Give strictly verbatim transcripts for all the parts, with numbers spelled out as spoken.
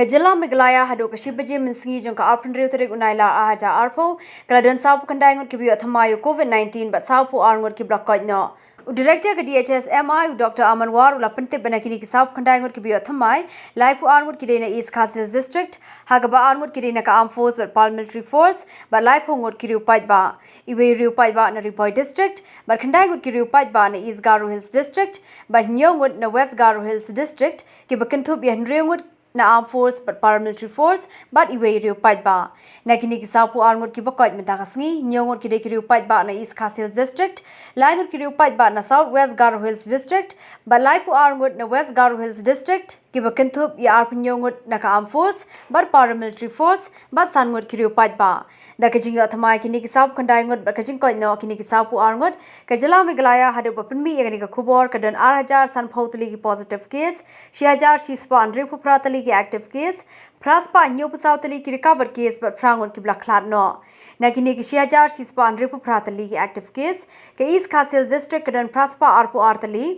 Ka jylla Meghalaya haduh ka shi baje mynsngi jong ka arphew hynriew tarik u Nailar ar hajar arphew ka la don sawphew khyndai ngut kiba ïoh thymmai ïa u COVID nineteen bad sawphew ar ngut kiba la koit noh. U Director ka D H S M I u Doctor Aman War u la pyntip ba na kine ki sawphew khyndai ngut kiba ïoh thymmai, laiphew ar ngut ki dei na East Khasi Hills District, ha kaba ar ngut ki dei na ka Armed Force bad Paramilitary Force, bad laiphew ngut ki riew paidbah. Iwei riew paidbah na Ri Bhoi District, bad khyndai ngut ki riew paidbah na East Garo Hills District, bad hynñiew ngut na West Garo Hills District, kiba kynthup ïa hynriew ngut na Armed Force bad Paramilitary Force, bad iwei riew paidbah. Na kine ki sawphew ar ngut kiba koit mynta ka sngi, hynñiew ngut ki dei ki riew paidbah na East Khasi Hills District, lai ngut ki riew paidbah na South West Garo Hills District, bad laiphew ar ngut na West Garo Hills District, kiba kynthup ïa arphew hynñiew ngut na ka Armed Force bad Paramilitary Force, bad san ngut ki riew paidbah. Da ka jingïoh thymmai kine ki sawphew khyndai ngut bad ka jingkoit noh kine ki sawphew ar ngut, ka jylla Meghalaya haduh ba pynmih ïa kane ka khubor ka don ar hajar sanphew tylli ki positive case, shi hajar shispah hynriewphew phra tylli ki active case, phra spah hynñiewphew saw tylli ki recovered case bad phra ngut kiba la khlad noh. Na kine ki shi hajar shispah hynriewphew phra tylli ki active case, ka East Khasi Hills District ka don phra spah arphew ar tylli,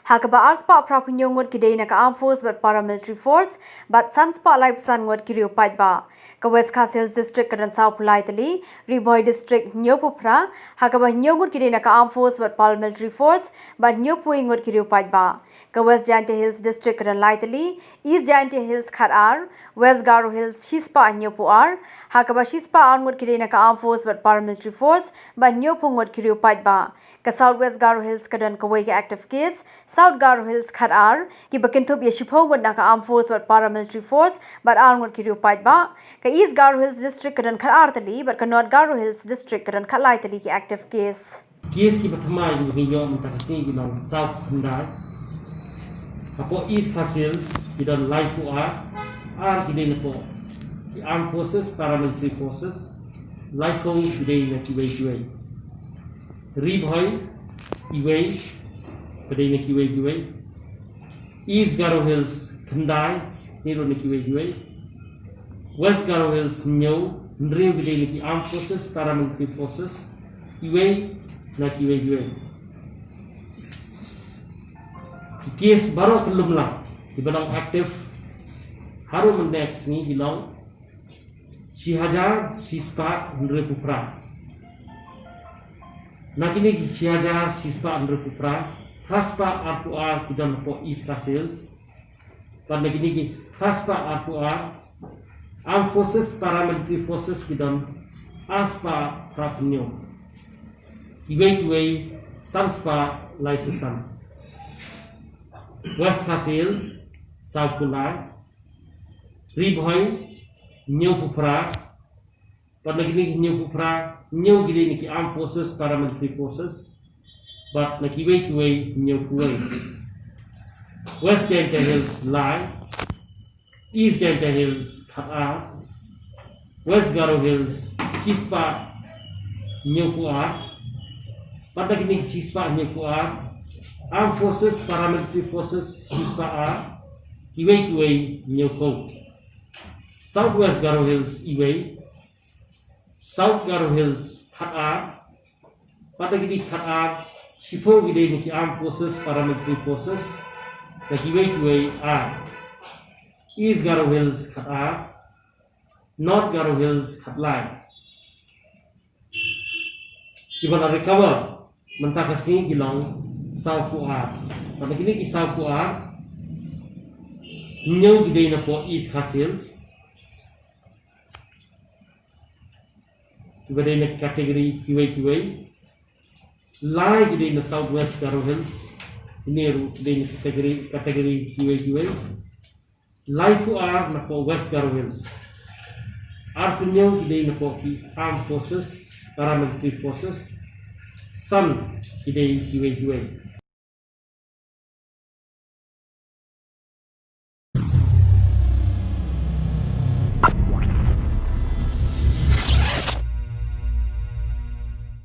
ha kaba ar spah phraphew hynñiew ngut ki dei na ka Armed Force bad Paramilitary Force, bad san spah laiphew san ngut ki riew paidbah. Ka West Khasi Hills District ka don sawphew lai tylli, Ri Bhoi District hynñiewphew phra, ha kaba hynñiew ngut ki dei na ka Armed Force bad Paramilitary Force, bad hynñiewphew wei ngut ki riew paidbah. Ka West Jaintia Hills District ka don lai tylli, East Jaintia Hills khatar, West Garo Hills shispah hynñiewphew ar, ha kaba shispah ar ngut ki dei na ka Armed Force bad Paramilitary Force, bad hynñiewphew ngut ki riew paidbah. Ka South West Garo Hills ka don kawei ka active case, South Garo Hills khatar, kiba kynthup ïa shiphew ngut na ka Armed Force bad Paramilitary Force, bad ar ngut ki riew paidbah. Ka East Garo Hills District ka don khatar tylli, bad ka North Garo Hills District ka don khatlai tylli ki active case. Case kiba thymmai kiba ngi ïoh mynta ka sngi ki long sawphew khyndai. Hapoh East Khasi Hills ki don laiphew ar, ar ki dei na poh ki Armed Forces, Paramilitary Forces, laiphew ki dei na kiwei kiwei. Ri Bhoi, iwei, ki dei na kiwei kiwei. East Garo Hills, khyndai, hynriew na kiwei kiwei. West Garo Hills, hynñiew, hynriew ki dei na ki Armed Forces, Paramilitary Forces, iwei, na kiwei kiwei. Ki case baroh kyllum lang kiba long active haduh mynta ka sngi ki long shi hajar shispah hynriewphew phra. Na kine ki shi hajar shispah hynriewphew phra, phra spah arphew ar ki don hapoh East Khasi Hills. Bad na kine ki phra spah arphew ar, Armed Forces, Paramilitary Forces ki don ar spah phraphew hynñiew. Kiwei kiwei san spah laiphew san. West Khasi Hills, sawphew lai. Ri Bhoi, hynñiewphew phra. Bad na kine ki hynñiewphew phra, hynñiew ki dei na ki Armed Forces, Paramilitary Forces. Bad na kiwei kiwei, hynñiewphew wei. West Jaintia Hills, lai. East Jaintia Hills, khatar. West Garo Hills, shispah hynñiewphew ar. Bad na kine ki shispah hynñiewphew ar, Armed Forces, Paramilitary Forces, shispah ar. Kiwei kiwei, hynñiewphew. South West Garo Hills, iwei. South Garo Hills, khatar. Bad na kine ki khatar, shiphew ki dei na ki Armed Forces, Paramilitary Forces. Na kiwei kiwei, ar. East Garo Hills, khatar. North Garo Hills, khatlai. Kiba la recover mynta ka sngi ki long sawphew ar. Bad na kine ki sawphew ar, hynñiew ki dei na poh East Khasi Hills, kiba dei na category kiwei kiwei. Lai ki dei na South West Garo Hills, hynñiew ruh ki dei na category, category kiwei kiwei. Laiphew ar na poh West Garo Hills. Arphew hynñiew ki dei na poh ki Armed Forces, Paramilitary Forces. San ki dei kiwei kiwei.